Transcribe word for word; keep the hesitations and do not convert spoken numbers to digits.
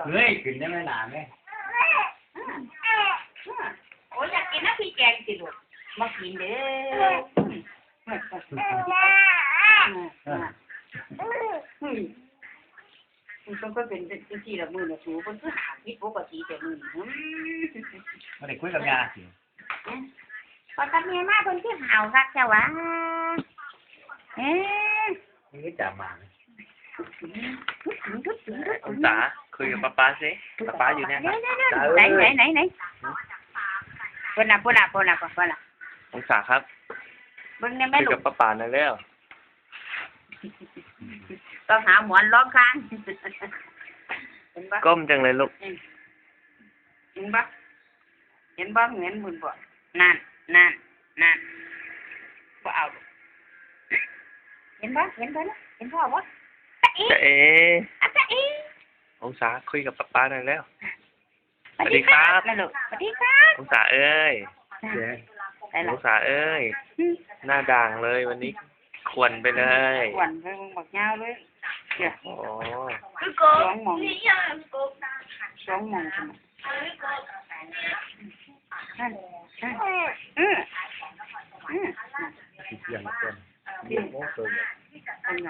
เฮ้ย ขึ้นได้ไหมหลานเนี่ย โอ้ยอยากกินน้ำพริกแกงสิลูกมากินเด้อ มันก็เป็นจังซี่ละมื้อน่ะสู มันคือหาผิดปกติแต่มื้อนี้ ไม่ได้คุยกับยาสิ พอกับแม่มาเพิ่นคือหาวคักแท้วะ เอ้ย มันก็จับมา องศาคุยกับป๊าป๊าสิป๊าป๊าอยู่เนี่ยครับ ไหนไหนไหนไหนเพิ่นน่ะเพิ่นน่ะเพิ่นน่ะเพิ่นน่ะ องศาครับ เบิ่งแน่แม่ คุย ลู กับ ก ป๊าป๊าหน่อยแล้ว ต้องหาหมอนรองข้าง เห็นปะ ก้มจังเลยลูก เห็นปะเห็นบ่เหมือนบุญบ่นั่นนั่นนั่นบ่เอาลูกเห็นบ่เห็นบ่ลูกเห็นพ่อบ่ตะเอ จะเอ อะตะเอ องศาคุยกับป๊าป๊าหน่อยแล้ว สวัสดีครับแม่ลูกสวัสดีครับ องศาเอ้ย ไปละ องศาเอ้ย หน้าด่างเลยวันนี้ ขวนไปเลย ขวนไปเบิ่งบักยาวเลยเดี๋ยว โอ้ สองหม่องสองหม่องนั่นนั่นเออ